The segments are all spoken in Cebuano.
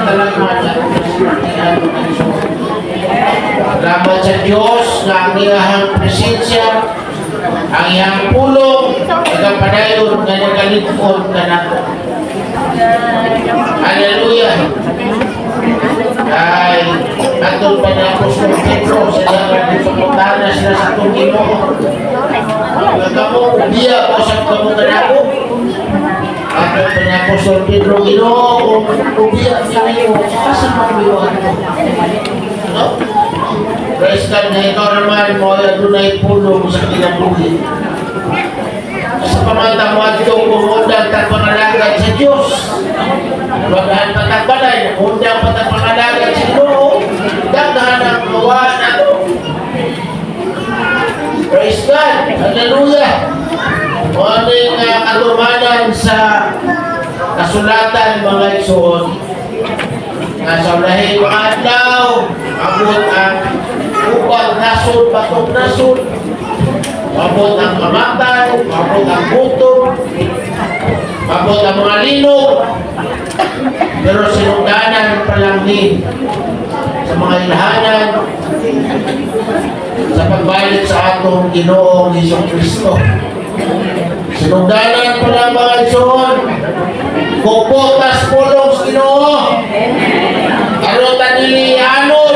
katalagman sa atong kasinatian, mga igsoon. Salamat sa Diyos na ang iyahang presensya, ang iyang pulong, nagapadayon nga nagalig-on kanato. Hallelujah! Ay, atong pa ni Apostol Pedro sa iyang gipangutana sila sa atong Ginoo. Nga kamo, biya ko sa kamo kanako. Atong pa ni Apostol Pedro, "Ginoo, kung ubiya niyo, asa man mo ato?" No? Praise God na ikaw naman mo ay adunay pulong sa kinabuhi. Sa pamanta mo adto kung undang tag pangalagad sa Diyos. Wagahan pa tag balay, undang pa tag pangalagad sa Ginoo, daghan ang gawa nato. Praise God. Hallelujah. O ano yung katumanan sa kasulatan, mga igsoon, nga sa ulahing mga adlaw, abot ang ubang nasod, batok nasod, mabot ang kamatay, mabot ang gutom, mabot ang mga linog, pero sinugdanan pa lang ni sa mga ilhanan sa pagbalik sa atong Ginoong Hesus Kristo. Sinugdanan pa lang, mga igsoon, kupotas pulong sa Ginoo. Aron ta dili anod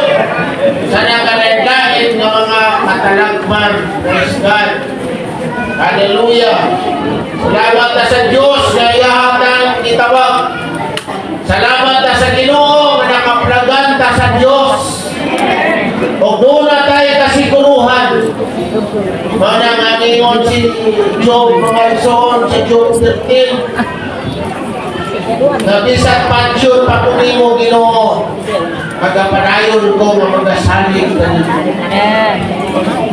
sa nakalain nga mga katalagman. Praise God. Hallelujah. Salamat na sa Diyos na iyahatan gitawag. Salamat na sa Ginoo nga nakaplagan ta sa Diyos. O duna tayo kasiguruhan. Mana nga ningon si Job, mga igsoon, sa Job 13, na bisan pansyon pa ko nimo, Ginoo, magapadayon ko nga magasalig kanimo.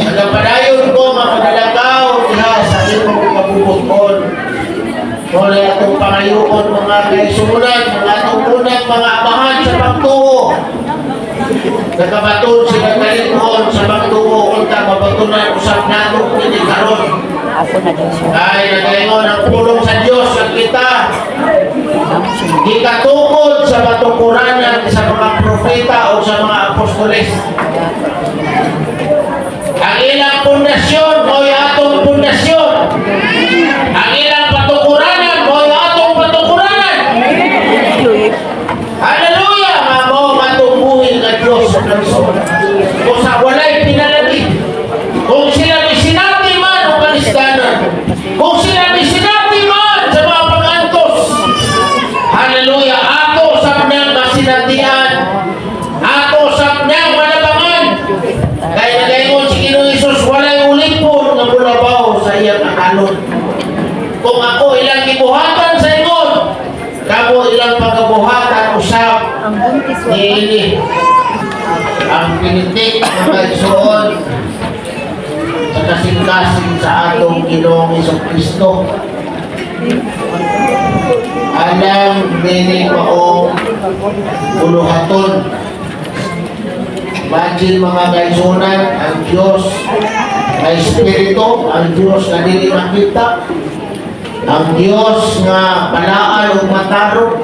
Magapadayon ko nga magalakaw diha sa imong kabubuton. Muna atong pangayoon, mga kaigsuonan, mga atong unang mga amahan sa pagtuo. Nakabaton sila kalig-on sa pagtuo, unta mabatunan usab nato kini karon. Ako na daw siya. Ay nagaingon ang pulong sa Dios ang kita gikatukod sa batukuranan sa mga propeta o sa mga apostoles. Ang ilang pundasyon mo'y atong pundasyon. Ang ilang patukuranan mo'y atong patukuranan. Hallelujah! Nga mo matubuhin nga Diyos sa Kristo. Kung sa walay pinalagi, kung sila misinati man o kalisdanan, kung sila misinati man sa mga pag-antos, hallelujah, ato sa nang masinatian, ato sa nang manabangan, kaya nagaingon si Ginoong Hesus, walay ulipon nga mulabaw sa iyang akalon. Kung ako ilang gibuhatan sa ingon, kamo ilang pagabuhatan usab Ang buntis wa pa. Niini. Ang pinitik, mga igsoon, sa kasing-kasing sa atong Ginoong Hesus Kristo. Alang nining maong buluhaton. Imagine, mga kaigsuonan, ang Diyos na Espiritu, ang Diyos na dili makita, ang Diyos nga balaan ug matarong.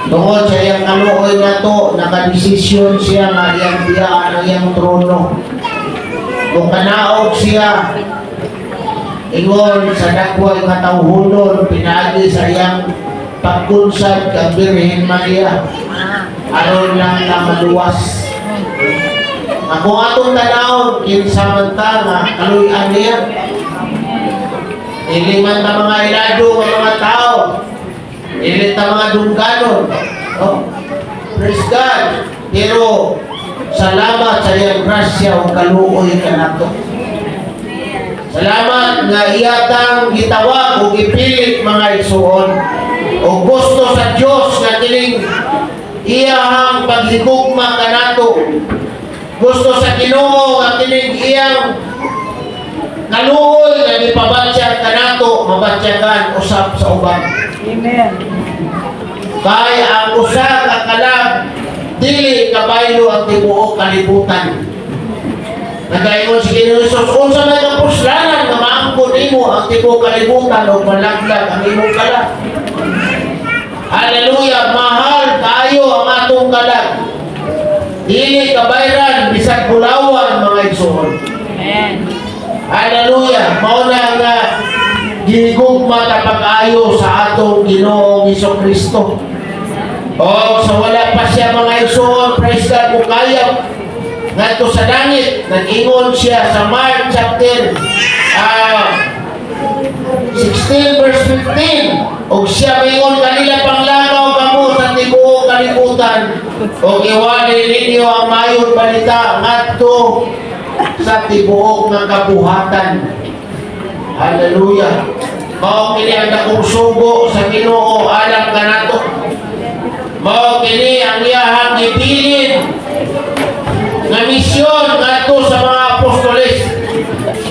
Tungod sa iyang kaluoy nato, nakadesisyon siya nga iyang biyaan ang iyang trono. Kung kanaog siya, ingon sa dagway nga tawhonon, pinaagi sa iyang pagkunsad kang Birhen Maria, aron lang ta maluwas. Ako atong tanaw, kinsa man ta nga kaluy-an niya. Dili man ta mga ilado nga mga tao. Dili ta mga dungganon. Oh, praise God. Pero salamat sa iyang grasya o kaluoy kanato. Salamat nga iyatang gitawag o gipilit, mga igsuon. O gusto sa Dios nga kining iyahang paghigugma kanato. Gusto sa Ginoo nga kining iyang kaluoy nga gipabatsyag kanato mabatyagan usab sa uban. Amen. Kay ang usa ka kalag dili kabaylo ang tibuok kalibutan. Nagaingon si Ginoong Hesus, unsa may kapuslanan nga maangkon nimo ang tibuok kalibutan o malaglag ang imong kalag? Hallelujah! Mahal kaayo ang atong kalag. Dili kabayran bisag bulawan, mga igsoon. Amen. Hallelujah! Mao na nga gihigugma ta pag-ayo sa atong Ginoong Hesus Kristo. O sa wala pa siya, mga igsoon, praise God, mukayab ngadto sa langit, nag-ingon siya sa Mark chapter 16 verse 15, og siya mingon kanila, "Panglakaw kamo sa tibuok kalibutan og iwali ninyo ang maayong balita ngadto sa tibuok nga kabuhatan." Hallelujah! Mao kini ang dakong sugo sa Ginoo alang kanato. Mao kini ang iyahang gibilin nga misyon ngadto sa mga apostoles.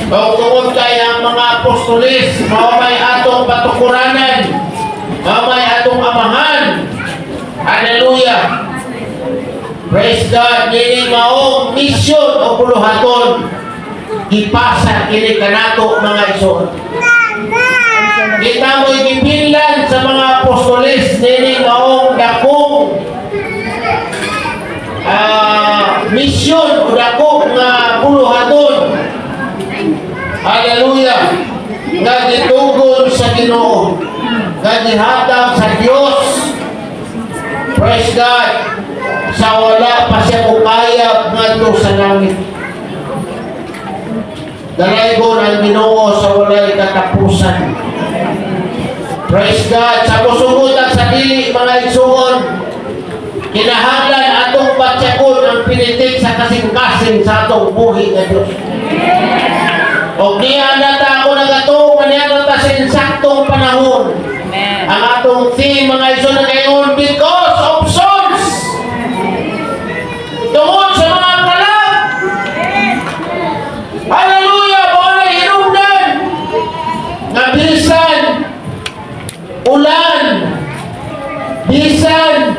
O tungod kay ang mga apostoles mao may atong patukuranan, mao may atong amahan. Hallelujah! Praise God, kini maong misyon o buluhaton gipasa kini kanato, mga igsoon. Kita mo gibilin sa mga apostoles nini maong dakong misyon o dako nga buluhaton. Hallelujah! Nga gitugon sa Ginoo, nga gihatag sa Dios. Praise God! Sa wala pa siya mukayab ngadto sa langit. Dalaygon ang Ginoo sa walay katapusan. Praise God! Sa musugutan sa dili, mga igsuon, kinahanglan atong batyakon ang pinitik sa kasing-kasing sa atong buhi nga Diyos. Og niya na ta ako nagatuo nga niya na ta sa insaktong panahon. Amen. Ang atong theme, mga igsoon, nagaingon, "Because of Sons." Tungod sa mga kalag. Hallelujah! Mao na hinungdan nga bisan ulan, bisan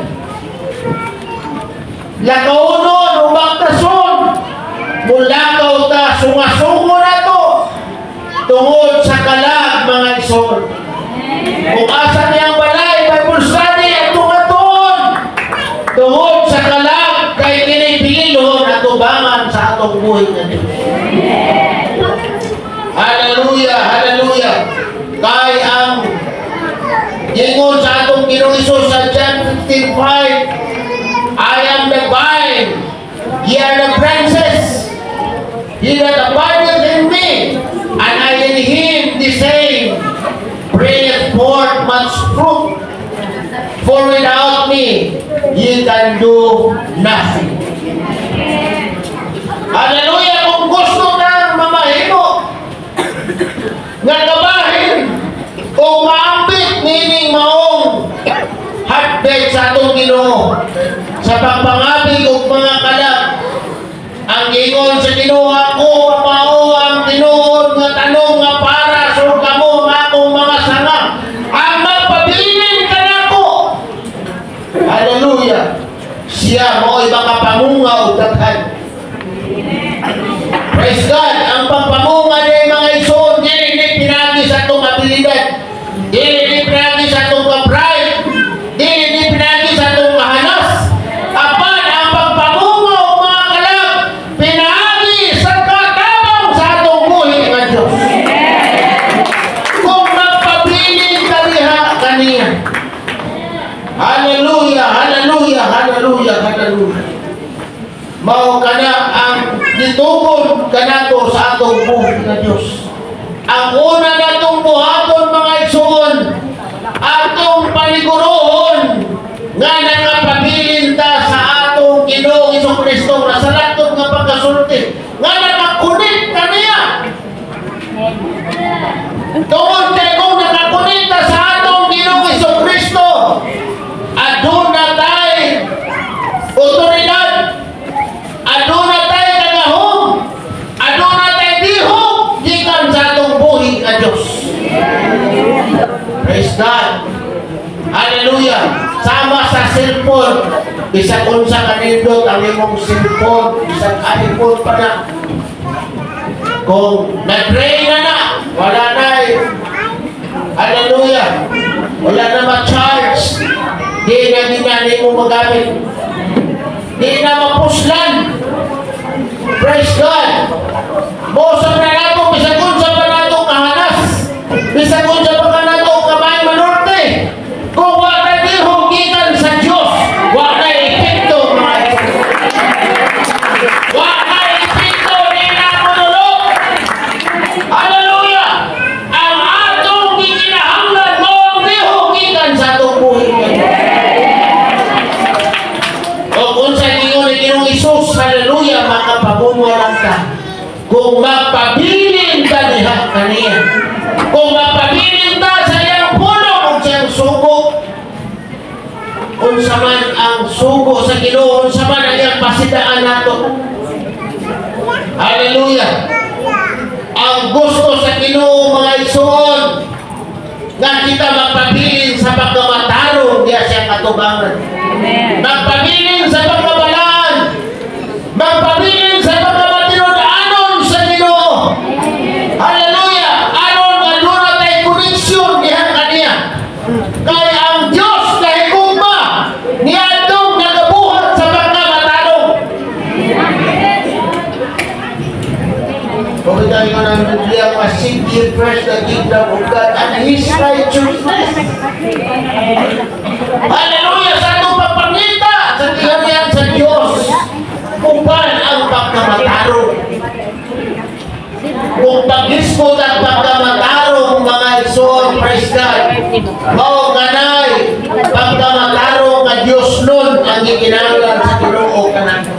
lakawnon o baktason, mulakaw ta, sungasungo na to tungod sa kalag, mga igsoon. Kung asa niyang balay, Bible study, atong aton tungod sa kalag, kay kini bililhon atubangan sa atong buhi nga Diyos. Hallelujah, hallelujah. Kay ang ingon sa atong Ginoong Hesus sa John 15:5, "I am the vine, ye are the branches. He that abideth in me, and I in him, the same bringeth forth much fruit. For without me, ye can do nothing." Hallelujah! Kung gusto na mamahimo nga kabahin o maambit nining maong heartbeat sa atong Ginoo sa pagpangabig og mga kalag, ang ingon sa Ginoo, "Ako mao ang tinuod nga tanom nga para sa kamo ang akong mga sanga, ang magpabilin kanako." Hallelujah! Siya mao'y makapamunga og daghan. Praise God! Ang pagpamunga ni, mga igsoon, dili ni pinagi sa atong abilidad. Dili ni pinagi sa atong ka-pride. Dili ni pinagi sa atong kahanas. Apan ang pagpamunga og mga kalag, pinagi sa katabang sa atong buhi nga Diyos. Kung magpabilin ka diha kaniya. Hallelujah, hallelujah, hallelujah, hallelujah. Mao kana ang gitugon kanato sa atong buhi nga Dios. Ang una natong buhaton, mga igsoon, atong panigurohon nga nangapabilin ta sa atong Ginoong Hesus Kristo na sa latod nga pagkasulti nga naka-connect kaniya. Tungod kay kung naka-connect ta sa atong Ginoong Hesus Kristo, aduna tay otoridad, aduna tay kagahom, aduna tay dihog gikan sa atong buhi nga Dios. Praise God. Hallelujah. Sama sa cellphone, bisag unsa kanindot ang imong cellphone, bisag iPhone pa na. Kung na-drain na na, wala na eh. Hallelujah. Wala na ma-charge. Di na ginani mo magamit. Di na mapuslan. Praise God. Mosab na nato, bisag unsa pa nato kahanas. Bisag unsa pa ka nato kamay manorte. Kung wa na lihok gikan sa Diyos, wa na epekto, mga. Wa na epekto, di na monulog. Hallelujah! Ang atong gikinahanglan mao ang lihok gikan sa atong buhi. O kung sa ingon ni Ginoong Hesus, hallelujah, makapamunga lang ka kung magpabilin ka diha kaniya. Kung magpabilin ka sa iyang pulong ug sa iyang sugo, unsa man ang sugo sa Ginoo, unsa man ang iyang pasidaan nato. Hallelujah! Ang gusto sa Ginoo, mga igsoon, nga kita magpabilin sa pagkamatarong diya sa katubangan. Amen. Magpabilin sa pagkabalaan. Magpabilin sa pagkamatinud-anon sa Ginoo. Hallelujah! Aron nga duna tay koneksyon diha kaniya. Kay ang Diyos kahigugma niadtong nagabuhat sa pagkamatarong. Kung ito yung ng Biblia, nga seek ye first the kingdom of God and His righteousness. Hallelujah! Sa atong pagpangita sa gingharian sa Diyos, uban ang pagkamatarong. Kung paghisgot ang pagkamatarong, mga igsoon, praise God, mao kanay pagkamatarong nga Diyos nun ang gikinahanglan sa Ginoo kanato.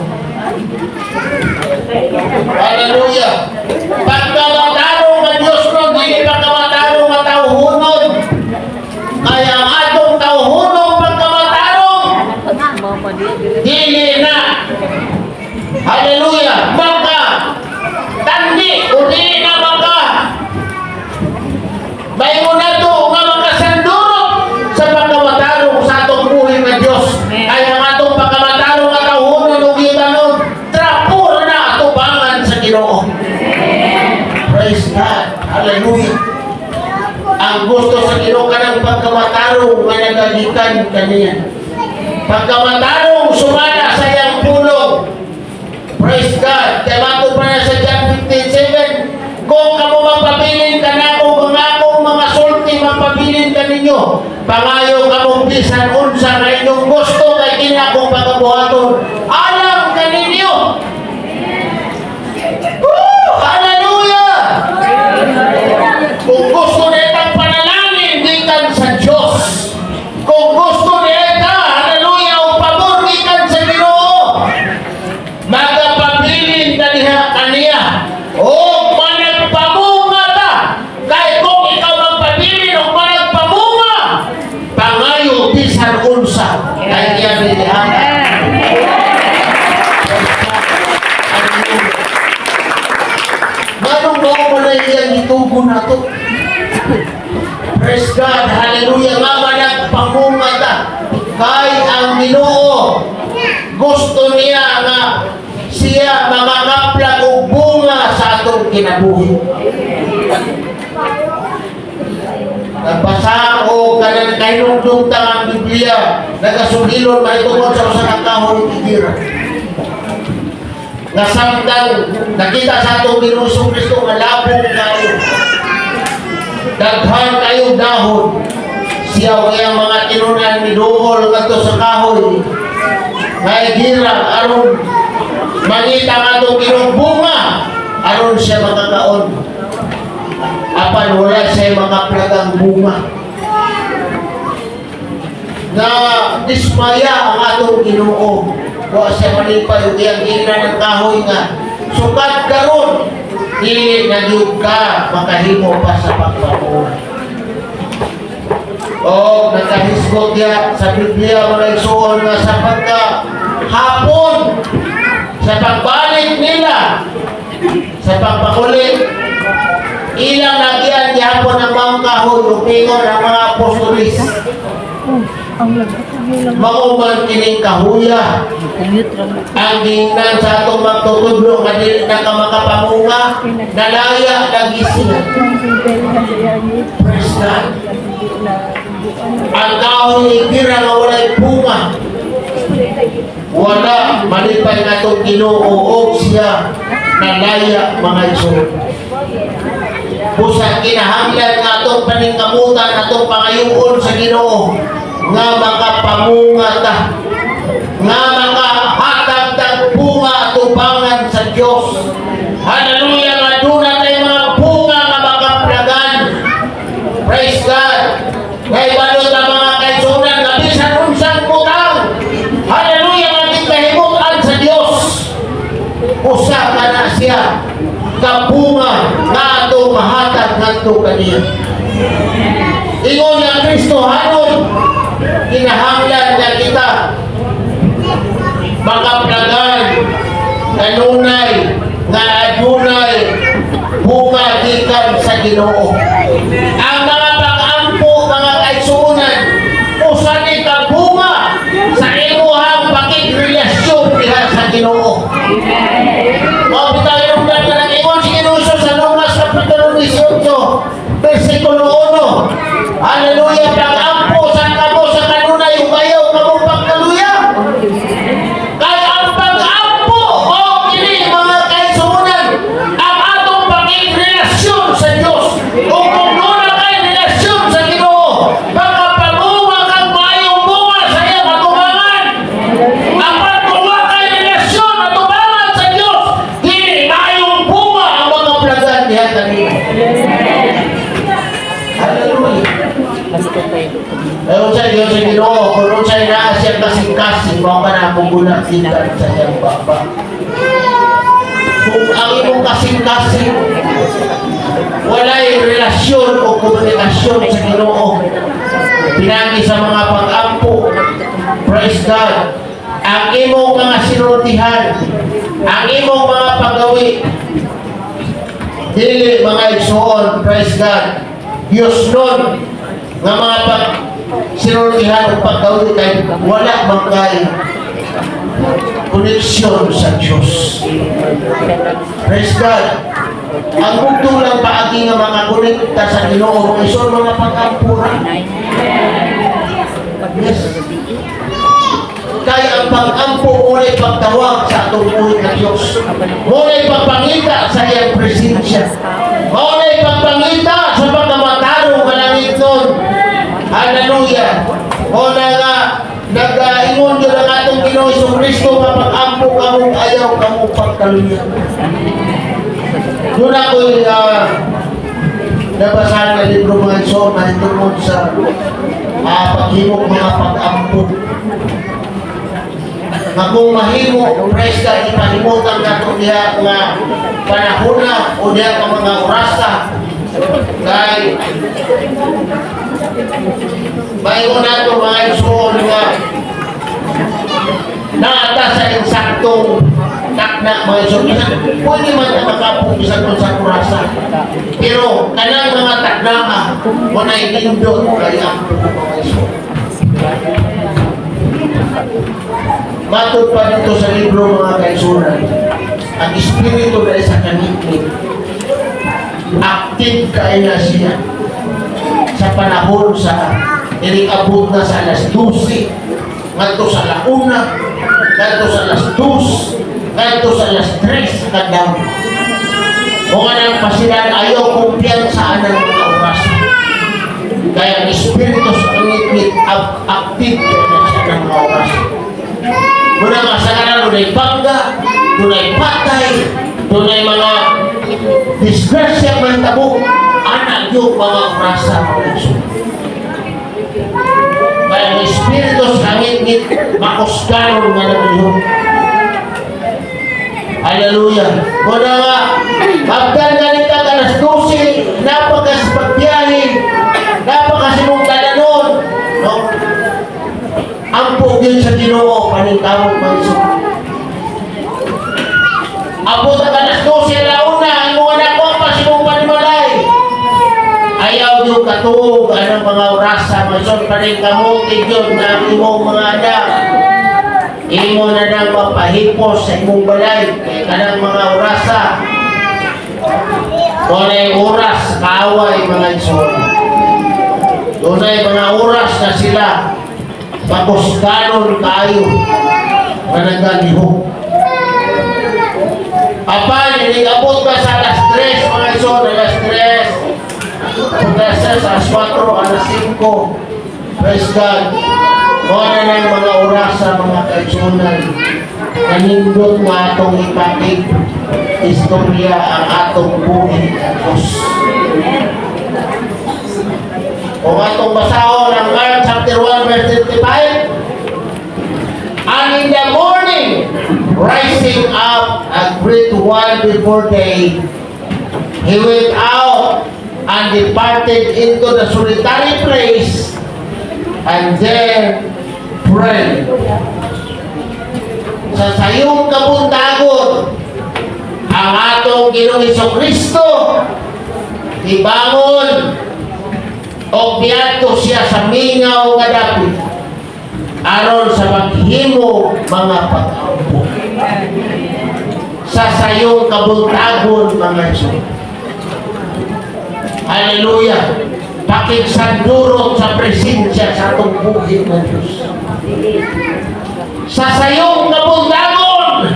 Hallelujah! Pagkamatarong nga Diyos nun, dili pagkamatarong nga tawhonon. Kaya ang atong tawhonong pagkamatarong, dili na. Hallelujah! Maka tandi o dili na maka maingon nato nga makasandurot sa pagkamatarong sa atong buhi nga Diyos. Kaya ang atong pagkamatarong nga tawhonon ug tanon, trapo na atubangan sa Ginoo. Praise God. Hallelujah. Ang gusto sa Ginoo kanang pagkamatarong nga nagagikan kaniya. Pagkamatarong sumala sa iyang pulong. Praise God. Kaya matod pa na sa John 15:7, kung kamo magpabilin kanako, kung akong mga sulti magpabilin kaninyo, pangayo kamong bisan unsa nga inyong gusto kay kini akong pagabuhaton alang kaninyo. Woo! Hallelujah! Kung gusto nitang panalangin gikan sa Diyos, kung gusto nita, hallelujah, o pabor gikan sa Ginoo, magapabilin ka diha kaniya o managpamunga ta. Kay kung ikaw magpabilin o managpamunga, pangayo bisan unsa kay iya gihatag. Hallelujah. Nganong mao man na iyang gitugon nato? Praise God, hallelujah, nga managpamunga ta. Kay ang Ginoo gusto niya nga siya makakaplag og bunga sa atong kinabuhi. Nagbasa ko kanang kahinumdum ta ang Biblia, nagasugilon mahitungod sa usa ka kahoy higera. Nga samtang nakita sa atong Ginoong Kristo nga labong kayo. Daghan kayong dahon. Siya ug iyang mga tinunan miduol ngadto sa kahoy nga higera aron mangita nga atong Ginoong bunga aron siya makakaon. Apan wala siya makaplagang bunga. Na dismaya ang atong Ginoo. Wa siya malipay ug iyang giingnan ang kahoy nga sukad karon dili na gyud ka makahimo pa sa pagpamunga. O nakahisgot ya sa Biblia, mga igsoon, nga sa pagka hapon sa pagbalik nila sa pagpakuli, ilang nagyan gihapon ang maong kahoy ug ingon ang mga apostolis, "Mao man kining kahuya Commute ra mo. Ang gingnan sa atong magtutudlo nga dili na ka makapamunga, nalaya lagi siya." Praise God. Ang kahoy higera nga walay bunga, wala malipay nga atong Ginoo og siya nalaya, mga igsoon. Busa kinahanglan nga atong paningkamutan, atong pangayoon sa Ginoo nga makapamunga ta, nga makahatag tag bunga atubangan sa Dios. Hallelujah, nga duna tay mga bunga nga makaplagan. Praise God. Kay balot ang mga kaigsuonan nga bisan unsang butang, hallelujah, nga gikahimutan sa Dios, usa ka na siya ka bunga nga atong mahatag ngadto kaniya. Ingon nga Kristohanon, kinahanglan nga kita makaplagan kanunay nga adunay bunga gikan sa Ginoo. Ang mga pag-ampo, mga kaigsuonan, usa ni ka bunga sa imuhang pakigrelasyon diha sa Ginoo. Mao bitaw yung nga nang ingon si Ginoo sa Lucas Kapitulo 18, versikulo 1. Hallelujah, pag-ampo sa kamo sa kanunay ug ayaw kamo pagkaluya. Kay ang pag-ampo o kini, mga kaigsuonan, ang atong pakigrelasyon sa Dios. O kung duna kay relasyon sa Ginoo, makapamunga kang maayong bunga sa iyang atubangan. Apan kung wa kay relasyon atubangan sa Dios, dili maayong bunga ang mga plagan diha kanimo. Hallelujah. Basta tayo. Ayon sa Diyos sa Ginoo, kung unsay naa siyang kasing-kasing, mao ka na akong gulat gikan sa iyang baba. Kung ang imong kasing-kasing walay relasyon o komunikasyon sa Ginoo, pinagi sa mga pag-ampo, praise God, ang imong mga sinultihan, ang imong mga paggawi, dili, mga igsoon, praise God, Diyos nun, nga mga pag sinultihan o paggawi kay wala man kay koneksyon sa Diyos. Praise God. Ang bugtong lang paagi nga makakonekta sa Ginoo isod mga pag-ampura. Yes. Kay ang pag-ampo muna'y pagtawag sa atong buhi nga Diyos. Muna'y pagpangita sa iyang presensya. Muna'y pagpangita sa pagkamatarong kalangitnon. Hallelujah. Muna nga nag-ingon yun ang atong Ginoo Hesus Kristo nga pag-ampo kamo, ayaw kamo pagkaluya. Doon ako'y nabasahan na libro, mga igsoon, mahitungod sa paghimog mga pag-ampo. Nga kung mahimo, praise God, ipahimutan nato diha nga panahona o diha ka mga orasa. Kay maingon nato, mga igsoon, nga naata sa insaktong takna, mga igsoon. Pwede man na makaampo bisan kung sa orasa. Pero kanang mga taknaa, walay nindot kay ang mga igsoon. Matod pa dito sa libro, mga kaigsuonan, ang espiritu na sa kangitngit, active kay na siya sa panahon sa inig-abot na sa alas 12, ngadto sa la 1, ngadto sa alas 2, ngadto sa alas 3 sa kadlaw. Kung anang pasilan, ayaw kumpiyansa ng mga oras. Kaya ang espiritu sa kangitngit, active kay na siya ng mga oras. Muna nga sa kanan, dunay bangga, dunay patay, dunay mga disgrasya man tabo, anak yung mga orasa, mga igsoon. Kaya ang espiritu sa kangitngit, makusganon nga nang. Hallelujah. Muna nga, abdan galing ka alas 12, napakas pagbiyahe, napakas imong talanon, no? Ampo yun sa Ginoo, paningkamot, mga igsoon. Abot ang alas 12 la 1, ang mga anak pa sa imong panimalay. Ayaw yung katuog anang mga orasa, mga igsoon, paningkamutin yun na ang imong mga anak. Imo na nang mapahipos sa imong balay, kay kanang mga orasa. Kung oras, kaaway, mga igsoon. Dunay mga oras na sila pakusganon kaayo nga nagalihok. Apan, inigabot ka sa alas 3, mga igsoon, alas 3, alas 3, alas 4, alas 5. Praise God. Mao na ng mga oras sa mga kaigsunan. Kanindot nga atong ipakig istorya ang atong buhi sa Diyos. Kung atong basahon ang Mark chapter 1 verse 35, "And in the morning, rising up a great while before day, he went out and departed into the solitary place and there prayed." Sa sayong kabuntagon, ang atong Ginoong Kristo ibangon o niadto siya sa mingaw nga dapit aron sa paghimo mga pag-ampo. Sa sayong kabuntagon, mga igsoon. Hallelujah! Pakigsandurot sa presensya sa atong buhi ng Diyos. Sa sayong kabuntagon,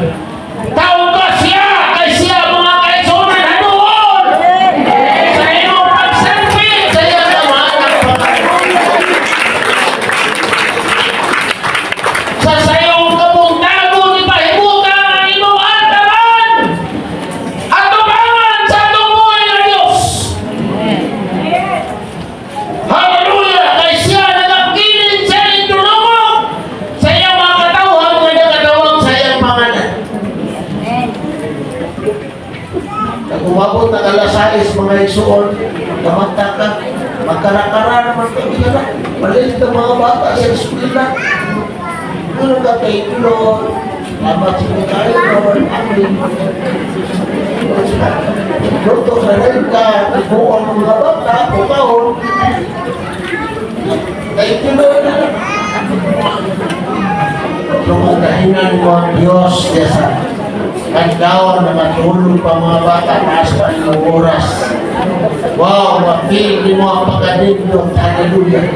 tawag ka siya, kay siya, mga kaigsunan, hanuon! Sa imong pagsangpit sa iyang amahan ang pag. Sa sayong kabuntagon, ipahimutang ang imong antaman at tubangan sa atong buhi ng Diyos. Hallelujah! Kay siya nagapilin sa iyang tulungo sa iyang mga katawhan nga nagatawag sa iyang pangalan. Pag umabot ng alas 6, mga igsoon, kamata ka, magkarakara naman kami na. Malit ang mga bata sa eskwela. Ano ka kay Lord? Salamat sa inyo tayo, Lord. Amen. Luto na rin ka, ibuon ng mga bata, bukaon. Thank you, Lord. Lumagahinan mo ang Diyos sa kandawon na matulog pa mga bata, taas pa ang oras. Wow, ma-feel mo ang pagkanindot. Hallelujah.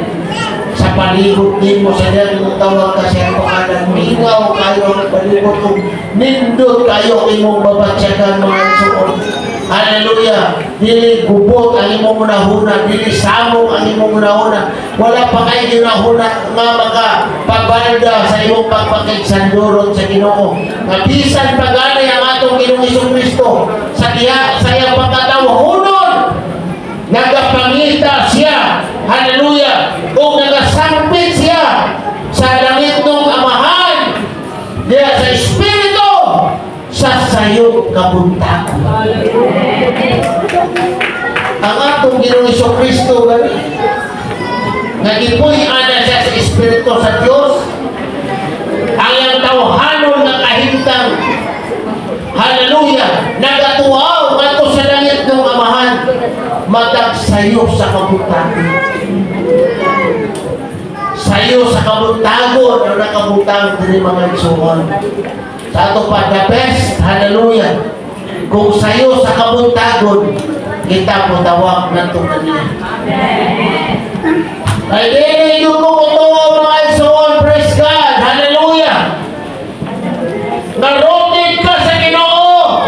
Sa palibot din mo sa diyan mo tawag ka sa pangalan, mingaw kayo ang palibot kung nindot kayo imong babatyagan, mga igsoon. Hallelujah. Dili gubot ang imong hunahuna, dili samok ang imong hunahuna. Wala pa kay ginahuna nga maka pabalda sa imong pagpakigsandurot sa Ginoo. Nga bisan pagani ang atong Ginoong Kristo sa diha sa iyang pagkatawo hunon, nagapangita siya. Hallelujah. O nagasangpit siya sa langit ng Amahan diya sa Espiritu sa sayong kabuntagon. Ang atong Ginoong Kristo gani nagipuy ana siya sa Espiritu sa Diyos, ang iyang tawhanon nga kahimtang, hallelujah, nagatuaw ngadto sa langit ng Amahan matag sayo sa kabuntagon. Sayo sa kabuntagon ang nakabutang diri, mga igsoon. Sa ato pa, the best, hallelujah, kung sayo sa kabuntagon kita mo tawag nato kaniya. Ay dili yung ko mga igsoon, praise God, hallelujah. Naroted ka sa Ginoo.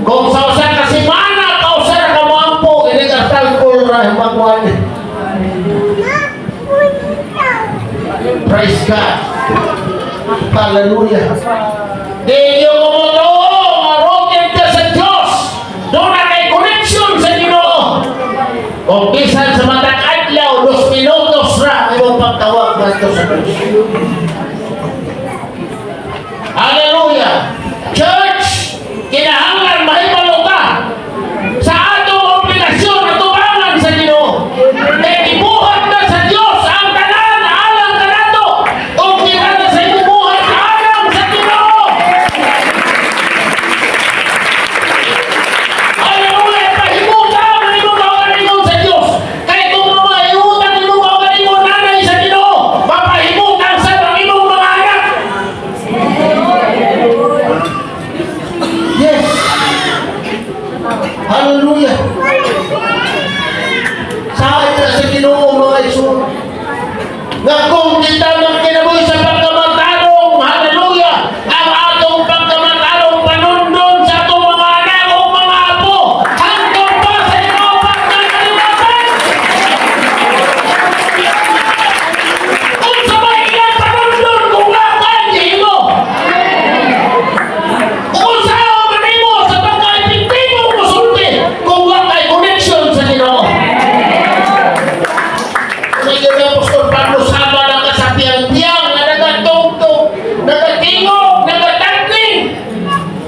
Kung sa usa ka semana, kausa ra ka moampo, ini ka thankful ra magwan. Praise God. Hallelujah. Di yung umutuo, maroted ka sa Diyos. Duna kay connection sa Ginoo. Kung bisan sa matag adlaw, 2 minutos ra ang imong pagtawag ngadto sa Diyos. Hallelujah! Church, kinahanglan mahibalo ka sa atong obligasyon at tubangan sa Ginoo. Kay ibuhat na sa Diyos ang tanan alang kanato ug kita na sa ibuhat alang sa Ginoo. Hallelujah! Pahimutan ang imong kaugalingon sa Diyos. Kay kung mamahimutan imong kaugalingon nanay sa Ginoo, mapahimutan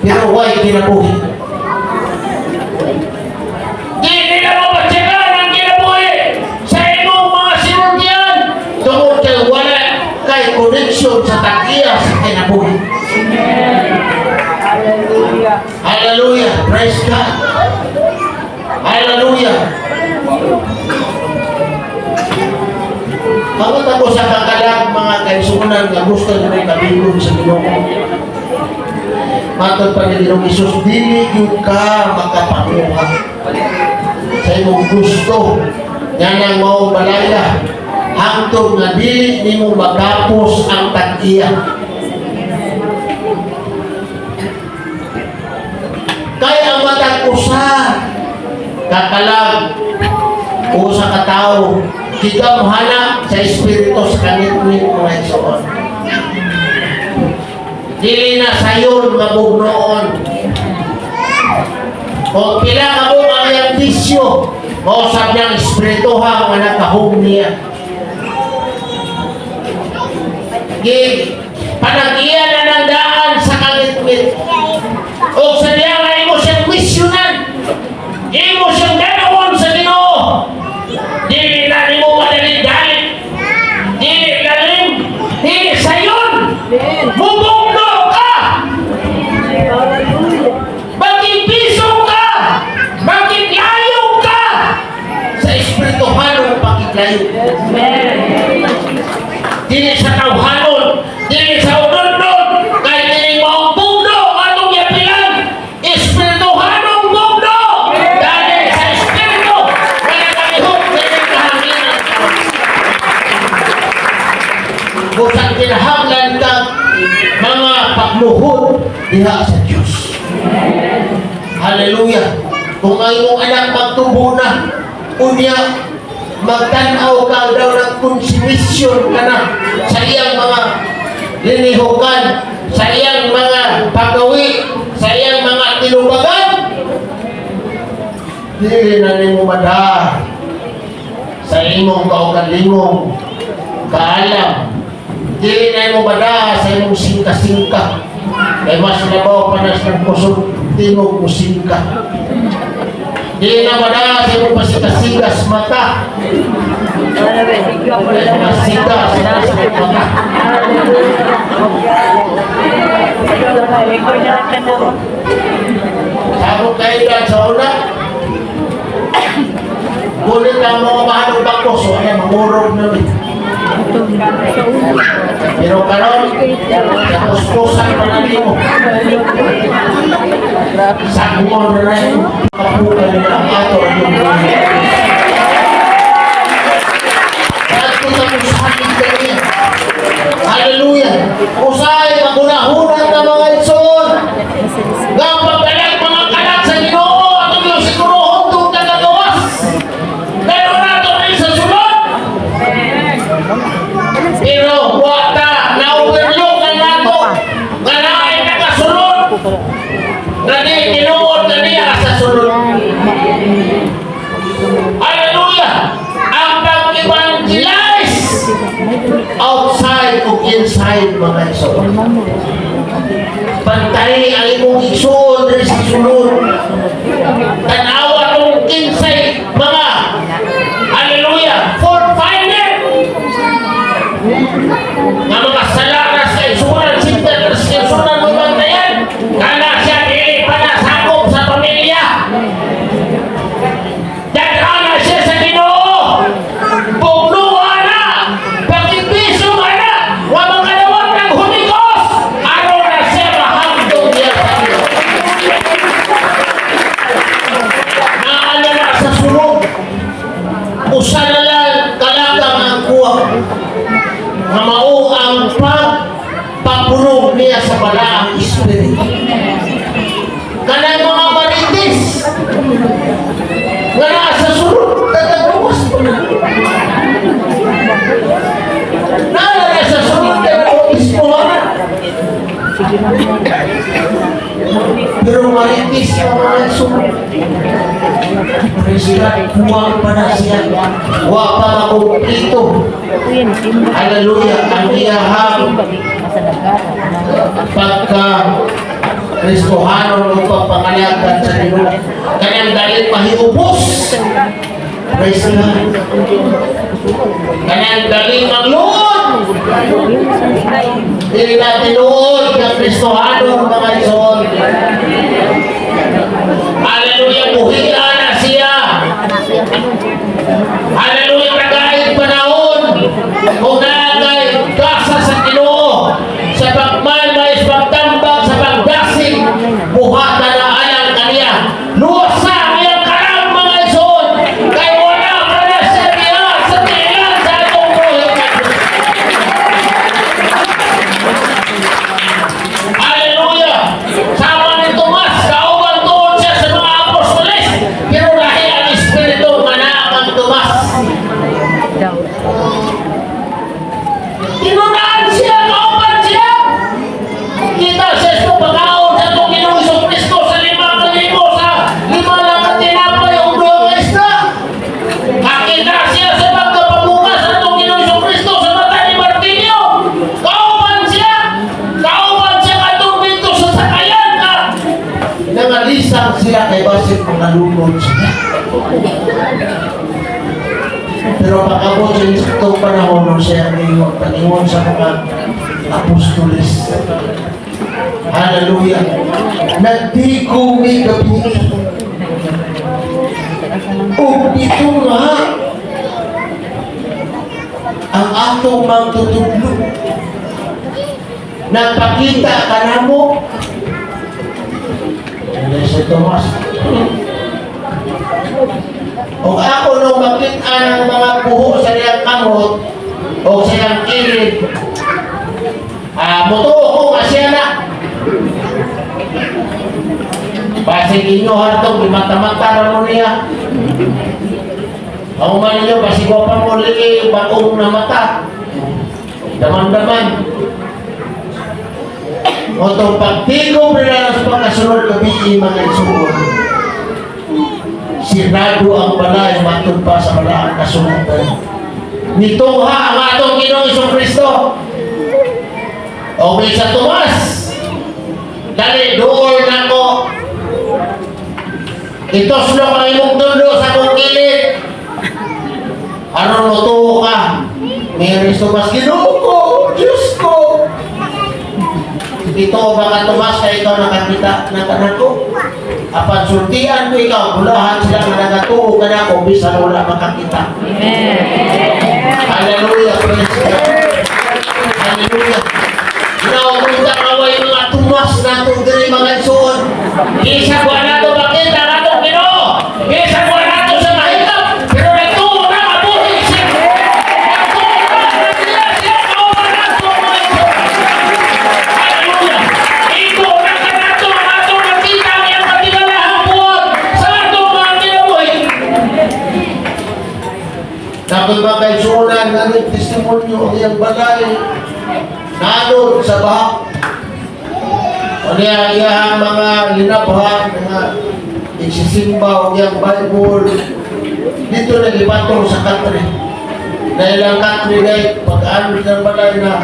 Pero way kinabuhi. Di nila mapatsagan ang kinabuhi sa imong mga sinultian tungod kay wala kay connection sa tag-iya sa kinabuhi. Hallelujah. Hallelujah. Praise God. Hallelujah. Bakit ako sa kakalag, mga kaigsuonan nga gusto nyo kabilog sa Ginoo? Matod pa ni Ginoong Hesus, dili gyud ka makapanguha sa imong gusto nga nang mao balaya hangtod nga dili nimo matapos ang tag-iya. Kaya ang matag usa kakalag o sa katawo gigamhana sa espiritu sa kangitngit, mga igsoon. Dili na sayon mabugnoon. Kung pila ka mo ang iyang bisyo, mausap niyang espirituha nga nakahum niya. Gi panag-iya na ng daan sa kangitngit. O sa diya nga imo siyang misyonan, imo siyang danawon sa Ginoo. Dili na nimo madali-dali. Dili lalim, dili sayon. Mubugno ka! Hallelujah. Maging piso ka! Maging layo ka! Sa espirituhanong pagkiklayo. Amen. Dili sa tawhanon, dili sa unodnon, kay dili mo ang bugno atong yapilan. Espirituhanong bugno! Dahil sa espiritu, wala kalihok sa iyong kahanginan. Busang kinahanglan ka mga pagluhod diha sa Diyos. Hallelujah. Kung ang imong anak magtubo na, unya, magtanaw ka daw ng konsumisyon ka na sa iyang mga linihukan, sa iyang mga pagawi, sa iyang mga tinubagan, dili na nimo mada sa imong kaugalingong kaalam. Dili na nimo mada sa imong singka-singka. Kay mas labaw pa na sa kusog tinog mo singka. Dili na mada sa imong pasikasigas mata. Kay masika sa mata. Sa akong kailan sa una, ngunit ang mga mahal ng bako, so ay mangurog na rin. Pero karon, kuskusan pa na nimo. Sagmon na rin, kapukan na ang ato ang iyong buhay. At sa niya. Hallelujah. Usay, magunahunan na, mga igsoon. Nga pagdalag mga kalat sa Ginoo, ato yung sigurohon doon kagagawas. Pero nato rin sa sulod. Pero wata, na-overlook na nato. Nga naay nakasulod. Nga di tinuod na niya sa sulod. Hallelujah! Ang pag-evangelize outside o inside, mga igsoon. Pantay ang imong igsoon diri sa sulod. Tanawa tong kinsay mga, hallelujah, fault finder nga mga sala na sa igsuonan, sinta na sa igsuonan mo bantayan. Kana siya dili pa na sakop sa pamilya. Dagana siya sa Ginoo. Bugnuan na! Pagkipiso ka na! Wa makadawat ng Holy Ghost! Aron na siya mahangtong niya sa Ginoo. Naala na sa sulod. Usa na lang kalakang ang kuwang nga mao ang pagpapuno niya sa balaang espiritu. Kanang mga marites nga naa sa sulod, tatagawas pa na. Naa na sa sulod kay bautismo na. Pero marites ang mga sulod. Praise God, kuwang pa na siya. Wa pa makumplito. Hallelujah. Ang iyahang pagka Pagkristohanon o pagpangalagad sa Ginoo. Kanang dali mahiubos. Praise God. Kanang dali magluod. Dili na tinuod nga Kristohanon, mga igsoon. Hallelujah, buhita na siya. Hallelujah, kagaid panahon. Kung naagay gasa sa Ginoo, sa pagmalmay, sa pagtambag, sa pagdasig, buhatan na alang kaniya. Luwasa ang iyang kalam, mga igsoon. Kay wala ka na sa diya, sa tiyan sa atong buhi. Hallelujah! Sama ni Tomas, kauban tuod siya sa mga apostoles, pero lahi ang espiritu nga naa kang Tomas. Tinunaan siya, kauban siya. Kita siya sa pagkaon sa atong Ginoong Kristo sa 5,000 sa lima lang ka tinapay o duha ka isda. Nakita siya sa pagkapabukas sa atong Ginoong Kristo sa mata ni Bartimeo. Kauban siya. Kauban siya katong dito sa sakayan ka. Nangalisang sila kay basig mga lunod siya. Pero pag-abot sa itong panahon nung siya ngayon, paningon sa mga apostoles. Hallelujah. Nagdigo mi gabi. Ug ito nga ang atong magtutudlo. Nagpakita ka namo. Ano si Tomas? O ako nung makita ng mga buho sa iyang kamot o sa iyang kilid, mutuo ko nga siya na. Basig inyo hartong, mata-mata na mo niya. Ang man ninyo, basig pa mo ligi, bagong na mata. Daman-daman. O itong pagtigom nila sa pagkasunod gabi, mga igsoon. Sirado ang balay, matod pa sa balaang kasulatan. Nitungha ang atong Ginoong Kristo. O may sa Tomas, dali, dool na ko. Itoslok ang imong tulo sa akong kilid. Aron mo ka. Mary Tomas, "Ginoo ko, Diyos ko." Ito ba ka, Tomas, kay ikaw nakakita na tanan ko? Apan sultian ko ikaw, bulahan sila nga nagatuo ka na kung bisan wala makakita. Hallelujah, praise God. Hallelujah. Naunta kaway mga Tomas nato diri, mga igsoon. Bisan wa nato makita ang atong Ginoo. Bisan wa nato siya mahitap, pero nagtuo na mabuhi siya. Nagtuo na na siya siya kauban nato, mga igsoon. Hallelujah. Iko na kanato ang atong makita ang iyang katigalahang buhat sa atong mga kinabuhi. Dapat ba kay sunan nga ng testimonyo ang iyang balay nalod sa baha. O niya iyang mga linabhan, mga igsisimba o iyang Bible dito na gipatong sa country. Dahil ang country ay pag-ano ng balay na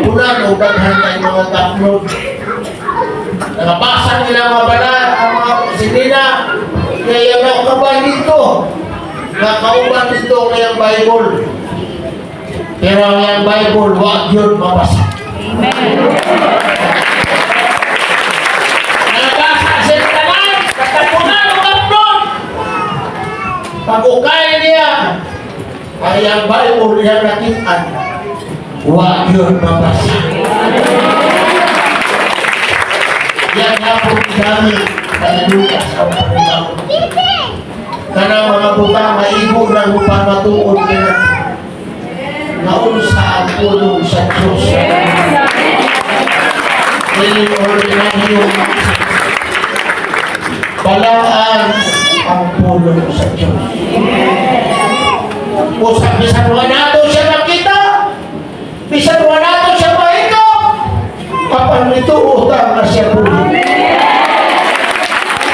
punan o daghan kay mga taplod. Nakabasa nila mga balay, ang mga sinina, kaya nakabay dito. Nakauban dito ang iyang Bible. Pero ang iyang Bible, wag yun mabasa. Nabasa siya sa tanan, katapunan o taplod. Pag-ukay niya, ay ang Bible niya nakitaan, wag yun mabasa. Yan nga po dami panalutas ang Panginoon. Kanang mga butang maigo ng pamatuod nila. Naunsa ang pulong sa Diyos. Dili ordinaryo. Balaan ang pulong sa Diyos. Usap bisan wa nato siya makita, bisan wa nato siya mahikap, apan ito utang na siya buhi.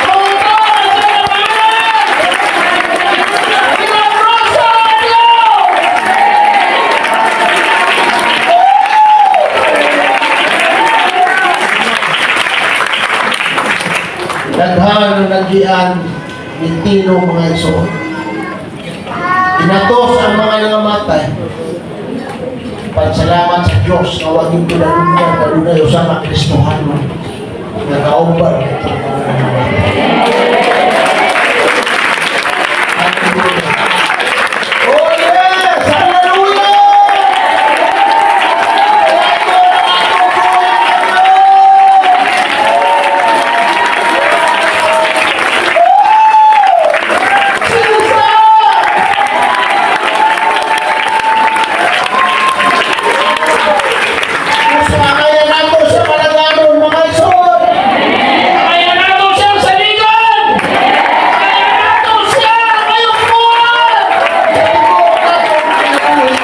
Utang sa labanan! Milagroso ang Diyos! Daghan ang nagian ni Tino, mga igsoon. Inatos ang mga nangamatay. Pagsalamat sa Diyos nga wag yung pinalungan kanunay usa ka Kristohano nga kauban itong mga nangamatay. Hallelujah. Oh yes! Hallelujah! Ito ang atong buhay. Jesus! Sa kaya nato sa kalaganon, mga igsoon. Kaya nato siyang saligan! Kaya nato siya ngayong buwan! Sa tibuok natong kinabuhi.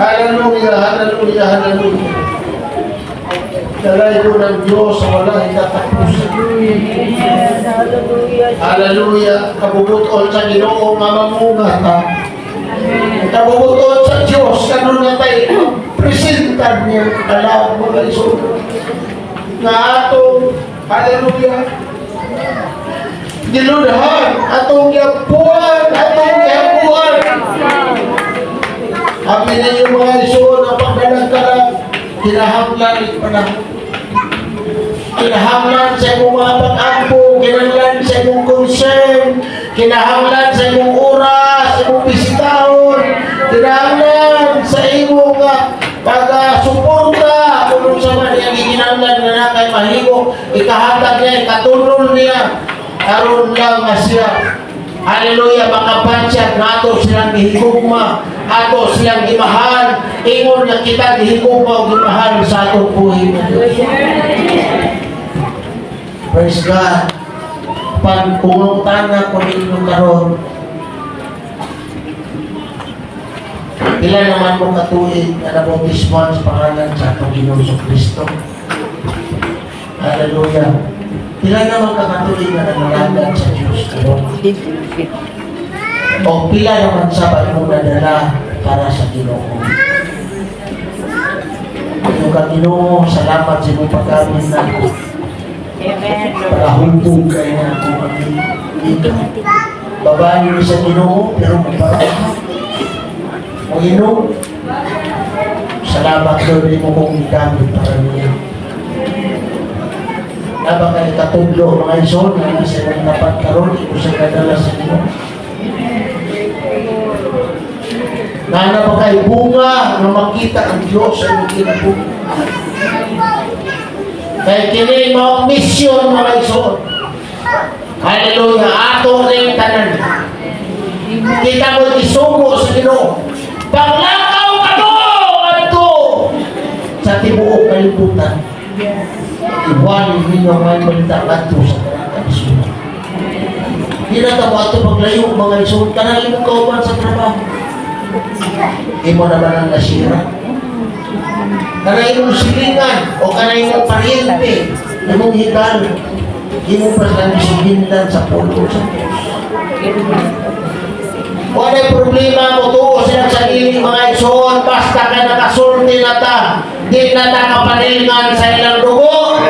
Hallelujah, hallelujah, hallelujah. Dalay ko ng Diyos sa wala katapusan. Yes. Hallelujah. Hallelujah. Kabubuton sa Ginoo nga mamunga ta. Kabubuton sa Diyos kanon na tayo presentan niya kalaw, mga igsoon. Nga atong, hallelujah, giludhan atong giampuan, atong giampuan. Abi ninyo, mga igsoon, ang pagdalag-dalag kinahanglan panahon. Kinahanglan sa imong mga pag-ampo, kinahanglan sa imong concern, kinahanglan sa imong oras, imong bisitahon, kinahanglan sa imong pag-suporta, kung sa man iyang gikinahanglan nga na kay mahimo, ikahatag niya, ikatunol niya, aron lang nga siya. Hallelujah, makapansyag na ato silang gihigugma, ato silang gimahal, ingon nga kita gihigugma o gimahal sa atong buhi nga Diyos. Praise God. Pag pangutana ko ninyo karon, pila naman mo katuig na nabautismuhan sa pangalan sa atong Ginoong Kristo? Hallelujah. Pila naman ka katuig na nangalagad sa Diyos karon? O pila naman sa ba imong nadala para sa Ginoo? Yung ka Ginoo, salamat sa imong paggamit na ako. Amen. Palahubog kay na ako kami. Babae ni sa Ginoo, pero mabara. O inom, salamat, Lord, mo kong gigamit para niya. Naba kay katudlo, mga igsoon, nga sa imong tapat karon, imo sa kadala sa Ginoo. Nana pa kay bunga nga makita ang Diyos sa imong kinabuhi. Kay kini mao misyon, mga igsoon. Hallelujah, ato ring tanan. Kita mo isugo sa Ginoo. Paglakaw kamo adto sa tibuok kalibutan. Iwali ninyo ang maayong balita ngadto sa tanang kanasuran. Di na ta mo ato paglayo, mga igsoon, kanang imong kauban sa trabaho. Imo naman ang nasira. Kanang imong silingan o kanang imong paryente, imong higalo, imo pa silang isuginlan sa pulong sa Diyos. Walay problema mo tuo sila sa dili, mga igsoon, basta ka nakasulti na ta, di na ta kapaningan sa ilang dugo.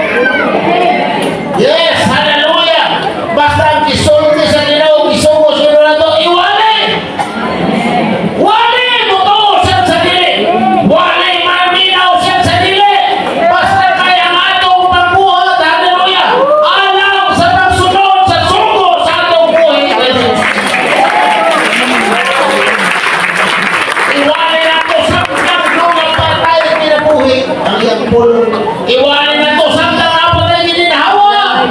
Yes, hallelujah! Basta ang isulti sa Ginoo, isugo sa Ginoo na to, iwali! Wali mo tuo siya sa dili! Wali maminaw siya sa dili! Basta kaya ang atong pagbuhat, hallelujah! Alang sa pagsunod sa sugo sa atong buhi. Iwali na to samtang mga patay ang kinabuhi ang iyang pulong. Iwali na to samtang apat ang gininhawa.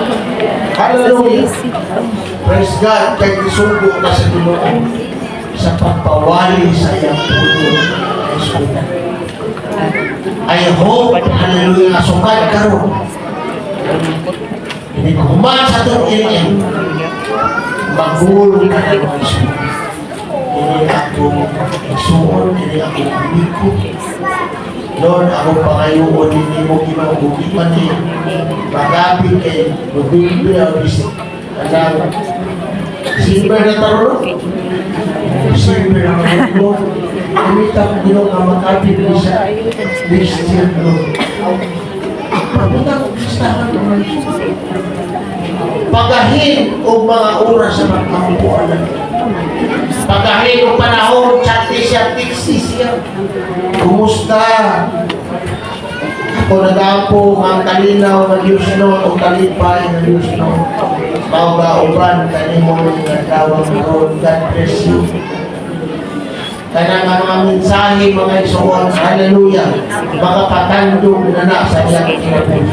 Hallelujah. Praise God, kay gisugo na sa Ginoo sa pagpawali sa iyang pulong ay sunan. I hope, hallelujah, sukad karon. Hindi ko human sa itong area. Mag-goal ka na, mga igsoon. Ini ako igsuon, ini ako amigo. Lord, ako pangayoon ninyo mo Ginoo man ni magabi kay November o anang December na taron. December na karon. Kumita ko, Ginoo, nga makapit ni siya next year, Lord. Pagpunta ko pistahan naman. Pagahin og mga oras sa pagkampuan. Pagahin og panahon, chat siya, text siya. "Kumusta? Ako nag-ampo ang kalinaw nga Diyos no, o kalipay nga Diyos no. Mao uban kanimo nga adlaw karon. God bless you." Kanang ang mga mensahe, mga igsoon, hallelujah, makapatandog na na sa iyang kinabuhi.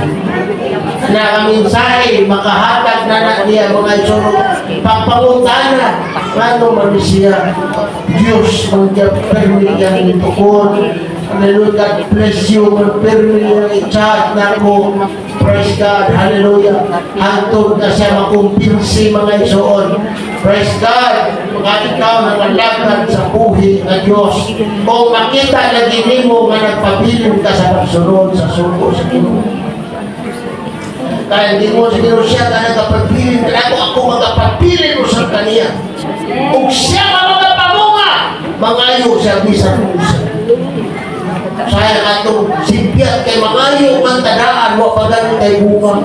Kanang ang mensahe, makahatag na na niya, mga igsoon, pagpangutana, ngano man siya, Diyos magpermi iyang itukod. Hallelujah, God bless you, magpermi iyang i-chat na ako. Praise God, hallelujah. Hantod na siya makumpinsi, mga igsoon. Praise God, mga ikaw na malagad sa buhi ng Diyos. O makita lagi nimo nga nagpabilin ka sa pagsunod sa sugo sa Ginoo. Kaya hindi mo sa Ginoo siya ka nagapabilin. Kaya ako, ako magapabilin mo sa kaniya. Ug siya nga magapamunga, mangayo siya bisan unsa. Sayang atong simpyat kay mangayo man tadaan, wa pa gani kay bunga.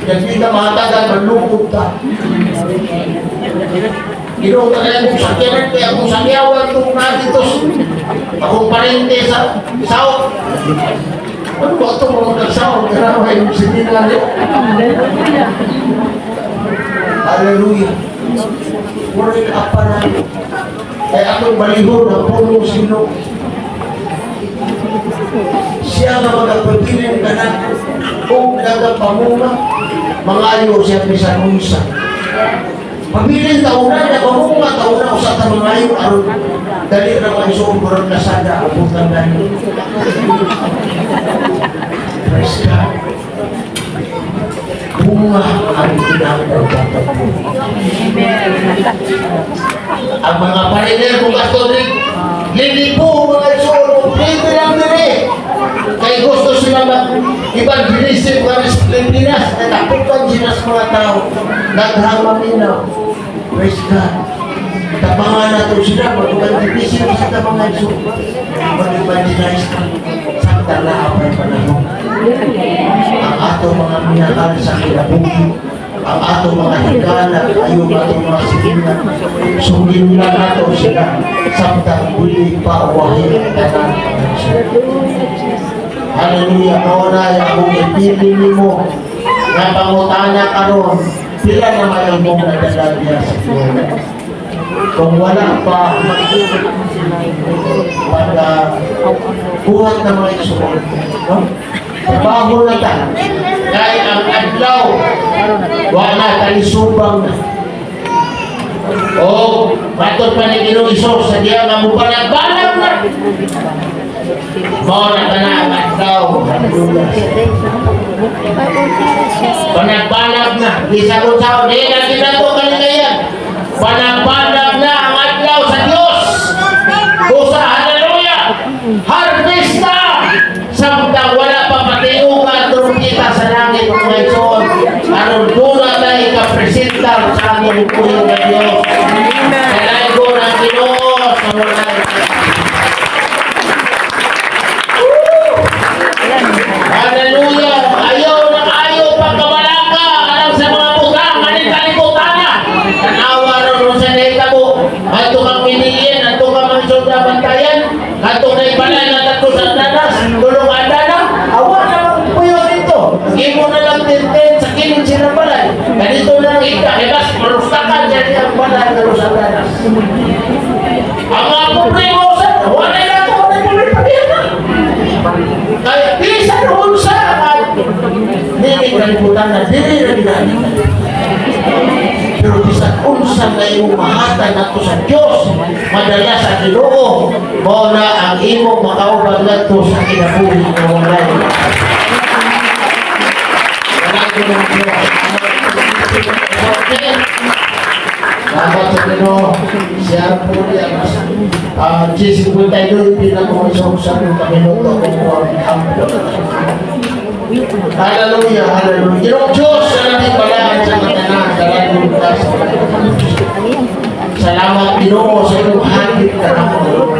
Hindi ka mahatagan, manlungkot ka. Ginoo ka kaya kung sakyanan, kaya kung sakyawan itong dito, akong parente sa South. Ano ba ito mga mag-South? Kaya may seminaryo. Hallelujah. Work up pa na. Kaya atong balihon ang puno sino. Siya nga magapabilin ka na kung nagapamunga, mangayo siya bisan unsa. Pabilin tauna, nagapamunga tauna, usa ka mangayo aron dali ra man isuon murag Lazada abutan gani. Praise God. Bunga ang kinahanglan dapat. Ang mga pariner kung Catholic, lilipo, mga igsoon, pwede lang dire. Kay gusto sila mag-evangelism nga sa Pilipinas, natapukan sila sa mga tao. Daghang maminaw. Praise God. Tabangan nato sila, mag-evangelism sa mga igsoon. Mag-evangelize ka. Samtang naa pa'y panahon. Ang ato mga minahal sa kinabuhi, ang ato mga higala, ayo ato mga silingan, sugin na nato sila samtang dili pa wahi ang tanan. Hallelujah, mao na akong ipili nimo nga pangutana karon, pila naman ang imong nadala diya sa Ginoo? Kung wala pa, pag buhat na, mga igsoon, no? Trabaho na ta. Kay ang adlaw, wa na talisubang na. O, matod pa ni Ginoong Hesus sa diya nga mubalag-balag na. Mao na kana ang adlaw. Hallelujah. Panagbalag na. Bisa kung sao, di na kinato kalingayan. Panagbalag na ang adlaw sa Dios. Busa, hallelujah. Harvest na! Samtang wala pa patiukan trumpita sa langit, mga igsoon. Aron duna tayo kapresentar sa among buhi nga Dios. Dalaygo ng Ginoo sa walay. Hallelujah! Ayaw na ayaw pagkabalaka alang sa mga butang aning kalibutan na. Tanawa ron sa nahitabo. Adto kang minilyen, adto kang mga sobra bantayan, adto na ibalay nga tatlo sa andanas, tulong andana, awa na puyo dito. Imo na lang tintin sa kilid sila balay. Ganito na lang ika, kay bas marustakan siya niyang balay nga sa andanas. Ang mga problema sa wala na ito, wala na problema. Kaya bisan unsa ang dili kalibutan na dili na ginamit. Pero bisan unsa nga imong mahatag nato sa Dios, madala sa Ginoo, mao na ang imong makauban ngadto sa kinabuhi nga walay. Wala ko ng Diyos. Dapat sa Ginoo, siya po niya, mas 52 pinag-uusok sa mga minuto kung ang. Hallelujah, hallelujah. Ginoong Diyos, sa natin balaan sa katanan, dalan ka sa. Salamat, Ginoo, sa imong hatid kanamo.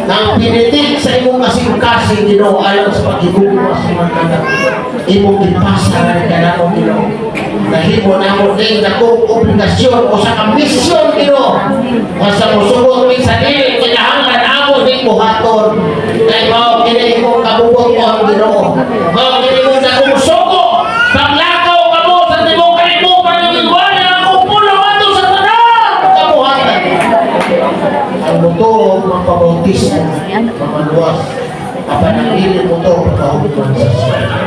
Nang pinitik sa imong kasing-kasing, Ginoo, alang sa paghigugma sa mga anak. Imong gipasa na kanamo, Ginoo. Nahimo namo ning dakong obligasyon o sa misyon, Ginoo. Nga sa musugot mi sa dili kinahanglan amo ning buhaton. Kay mao kini imong kabubut-on, Ginoo. Mao kini imong dakong sugo. Paglakaw kamo sa tibuok kalibutan, iwala ang pulong ato sa tanan kabuhatan. Ang motor magpabautismo, mamaluwas. Apan ang dili motor pagkahuman sa sala.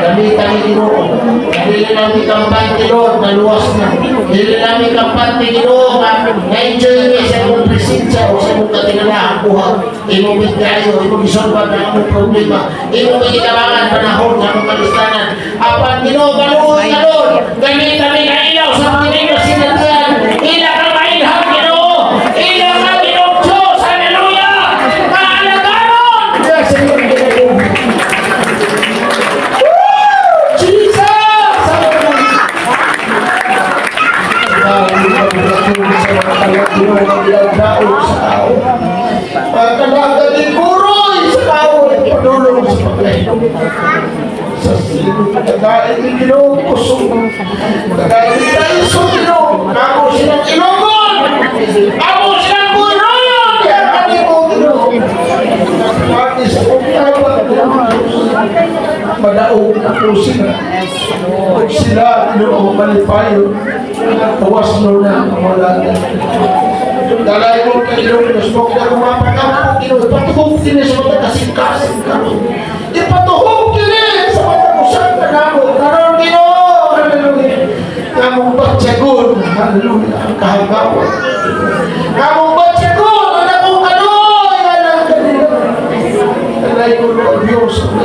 Gamitan ni Ginoo. Dili nami kampante, Lord, naluwas na. Dili nami kampante, Ginoo, nga na-enjoy mi sa imong presensya o sa imong katinalaang buhat. Imong bigkayo, imong isolve ang among problema. Imong gitabangan panahon sa among kalistanan. Apan Ginoo, kaluoy ka, Lord. Gamitan mi nga ilaw sa tinig na sinatian. Ila ka mailham, Ginoo. Ila ka Ginoong Diyos. Hallelujah! Kaalagaron! Yes, sa imong Ginoo. Woo! Jesus! Hallelujah! Sa mga kalag, Ginoo, nga gilagdaog sa tao. Mga kalaga ni Kuroy sa tao, padulong sa paglain. Sa sino kagain ni Ginoo, kusog. Kagain ni Taiso, Ginoo, nako silang ilogon. Amo silang buroyon! Kaya kanimo, Ginoo. Pati sa kong tawag, Ginoo. Madaog na po sila. Kung sila, Ginoo, malipayon, tawas no na ang wala na. Dalay mo kay Ginoo, Diyos mo, kaya kumapakampo, Ginoo, ipatuhog kini sa mga kasing-kasing karon. Ipatuhog kini sa mga usap na namo. Karon, Ginoo, hallelujah. Ngamong batyagon, hallelujah, ang kahagawan. Ngamong batyagon, ang akong kaloy, alang kanila. Dalay ko, Lord Diyos, ang